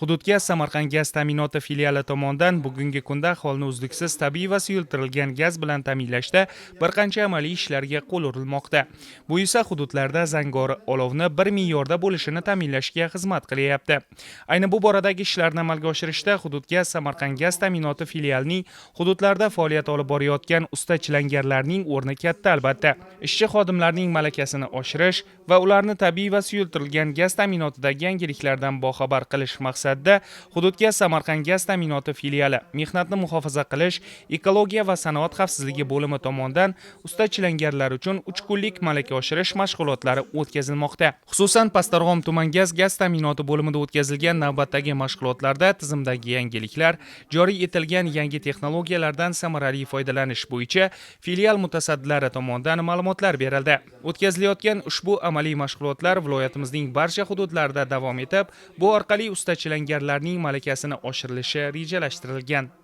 Hududgaz Samarqand gaz ta'minoti filiali tomonidan bugungi kunda aholini uzluksiz tabiiy va suyultirilgan gaz bilan ta'minlashda bir qancha amaliy ishlarga qo'l urilmoqda. Bu esa hududlarda zangori olovni bir me'yorda bo'lishini ta'minlashga xizmat qilyapti. Ayni bu boradagi ishlarni amalga oshirishda Hududgaz Samarqand gaz ta'minoti filialining hududlarda faoliyat olib borayotgan usta chilangarlarning o'rni katta, albatta. Ishchi xodimlarning malakasini oshirish va ularni tabiiy va suyultirilgan gaz ta'minotidagi yangiliklardan boxabar qilish maqsadida Hududgaz Samarqand gaz ta'minoti filiali mehnatni muhofaza qilish, ekologiya va sanoat xavfsizligi bo'limi tomonidan usta chilangarlar uchun 3 kunlik malaka oshirish mashg'ulotlari o'tkazilmoqda. Xususan, Pastdarg'om tuman gaz ta'minoti bo'limida o'tkazilgan navbatdagi mashg'ulotlarda tizimdagi yangiliklar, joriy etilgan yangi texnologiyalardan samarali foydalanish bo'yicha filial mutasaddilari tomonidan ma'lumotlar berildi. O'tkazilayotgan ushbu amaliy mashg'ulotlar viloyatimizning barcha hududlarida davom etib, bu orqali usta chilangarlarning malakasini oshirilishi rejalashtirilgan.